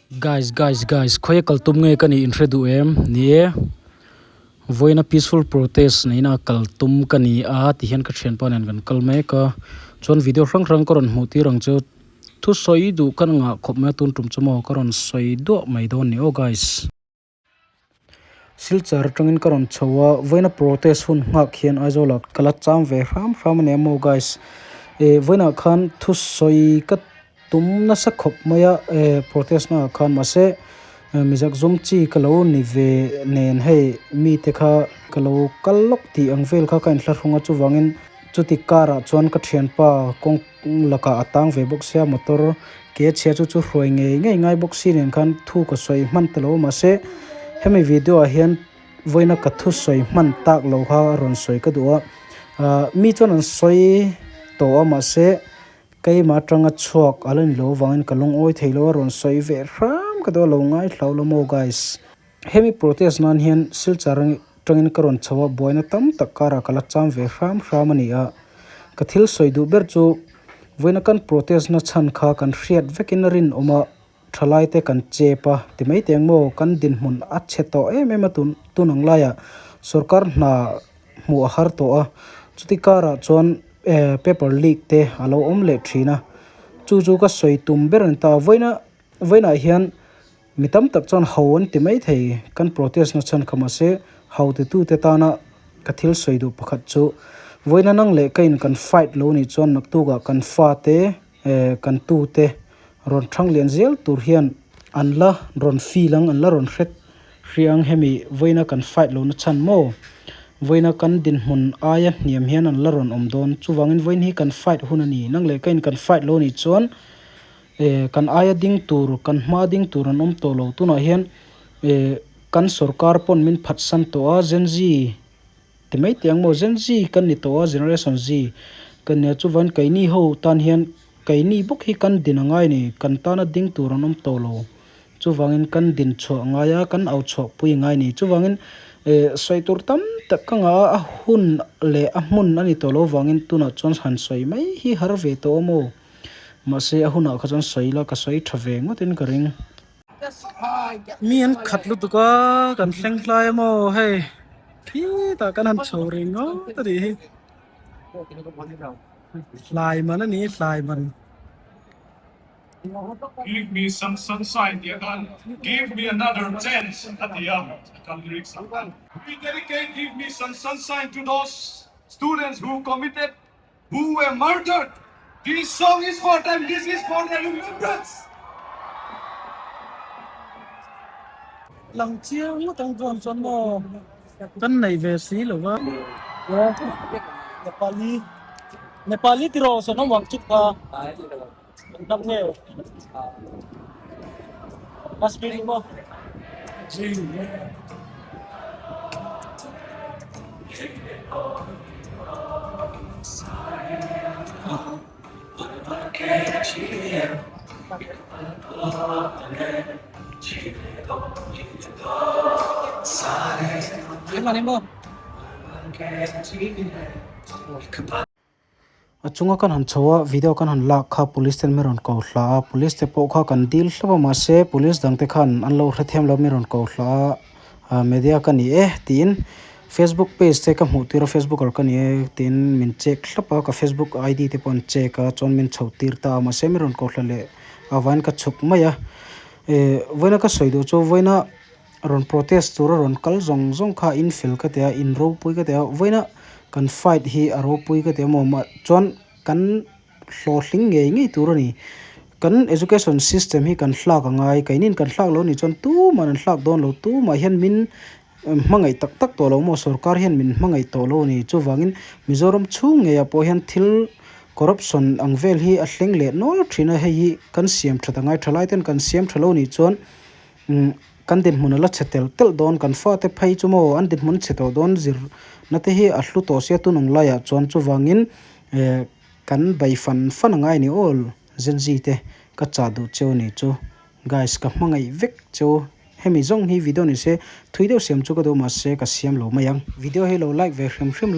Guys guys guys khawi a kal tum nge ka nih in hre duh em? Ni e, vawiina peaceful protest neihna a kal tum ka ni a ti hian ka thianpa nen kan kal mek a, chuan video hrang hrang ka rawn hmuh tir ang chu thusawi duh ka ngah khawp mai a tun tum chu maw ka rawn sawi duah mai dawn ni aw guys. Silchar atangin ka rawn chho a, vawiina protest hun nghak hian Aizawl ah ka la cham ve hram hram a nia maw guys. Ih vawiinah khan thusawi ka tum nasa khawp mai a eh protest naah khan mahse mizak zawng chi ka lo ni ve nen hei mite kha ka lo kal lawk tih ang vel kha ka inthlahrung a chuvangin chuti car ah chuan ka thianpa kawng lakah a tang ve bawk sia motor ke chhia chu chu hruai ngei ngei ngai bawk si nen khan thu ka sawi hman ta lo mahse hemi video ah hian vawiina ka thu sawi hman tak lo kha a rawn sawi ka duh a ah mi chuan an sawi tawh a mahse keimah atanga chhuak a la ni lo avangin ka lungawi thei lo a rawn sawi ve hram ka duh a lo ngaithla lo maw guys. Hemi protest nan hian Silchar atangin ka rawn chho a, buaina tam tak karah ka la cham ve hram hram a ni a. Ka thil sawi duh ber chu vawiina kan protest na chhan kha kan hriat vekin a rinawm a, thalaite kan chep a ti mai teh ang maw, kan dinhmun a chhe tawh em em a tun tun ang laiah sorkar hna hmuh a har tawh a, chuti karah chuan paper leak te a lo awm leh thin a, chu chu ka sawi tum ber a ni ta, vawiina vawiinah hian. Mi tam tak chuan ho an ti mai thei, kan protest na chhan kha mahse ho titute tana ka thil sawi duh pakhat chu vawiina nang leh ka in kan fight lo nih chuan naktukah kan fate eh kan tute rawn thang lian zel tur hian an la rawn feel ang an la rawn hre hria ang hemi vawiina kan fight lo na chhan maw vawiina kan dinhmun aia hniam hian an la rawn awm dawn chuvangin vawiin hi kan fight hun a ni nang leh ka in kan fight lo nih chuan. Eh kan aia ding tur kan hma ding tur an awm tawh lo tunah hian eh kan sorkar pawn min phatsan tawh a Gen Z ti mai teh ang maw Gen Z kan ni tawh a generation Z kan nia chuvan keini ho tan hian keini bawk hi kan din a ngai a ni kan tana ding tur an awm tawh lo chuvangin kan din chhuah a ngai a kan au chhuah pui a ngai a ni chuvangin eh sawi tur tam tak ka ngah a a hun leh a hmun a ni tawh lo vangin tunah chuan han sawi mai hi har ve tawh a maw. Mahse a hunah kha chuan sawi ila ka sawi tha ve ngawtin ka ring. Mi an khat lutuk a kan thleng hlai a maw hei khitah kan han chho reng ngawt a nih hi. Hlai man a ni hlai man. Give me some sunshine tih atan Give me another chance a ti a, kan lyrics ah khan. We dedicate Give me some sunshine to those students who committed Who were murdered? This song is for them, this is for their remembrance. Lang chiang ngawt ang chuan chuan maw kan nei ve si lo va. Nepali Nepali tiraw Sonam Wangchuk kha an hnam nge Kashmiri maw. A chunga kan han chho a video kan han lak kha police ten min rawn ko hla a police te pawh kha kan dil hlauh a mahse police dang te khan an lo hrethiam lo min rawn ko hla a media ka ni e tiin facebook page te ka hmuh tir a facebooker ka ni e tiin min check hlauh a ka facebook id te pawh an check a chuan min chho tir ta a mahse min rawn ko hla leh avangin ka chhuk mai a eh vawiina ka sawi duh chu vawiina rawn protest tura rawn kal zawng zawng kha in fel ka ti a in ropui ka ti a vawiina kan fight hi a ropui ka ti a maw mah chuan kan hlawhtling ngei ngei tur a ni kan education system hi kan hlak a ngai keinin kan hlak lo nih chuan tumah an hlak dawn lo tumah hian min hmangaih tak tak tawh lo maw sorkar hian min hmangaih tawh lo a ni chuvangin Mizoram chhung ngeiah pawh hian thil corruption ang vel hi a thleng leh nual thin a hei hi kan siam that a ngai tha lai ten kan siam tha lo nih chuan. Umm kan dinhmun a la chhe tel telh dawn kan fate phei chu maw an dinhmun chhe tawh dawn zir na te hi a hlu tawh sia tun ang laiah chuan chuvangin eh kan bei fan fan a ngai a ni aw Gen Z te ka chah duh cheu ni chu guys ka hmangaih vek cheu hemi zawng hi video ni se thui deuh siam chu ka duh mahse ka siam lo mai ang video hi lo like ve hrim hrim.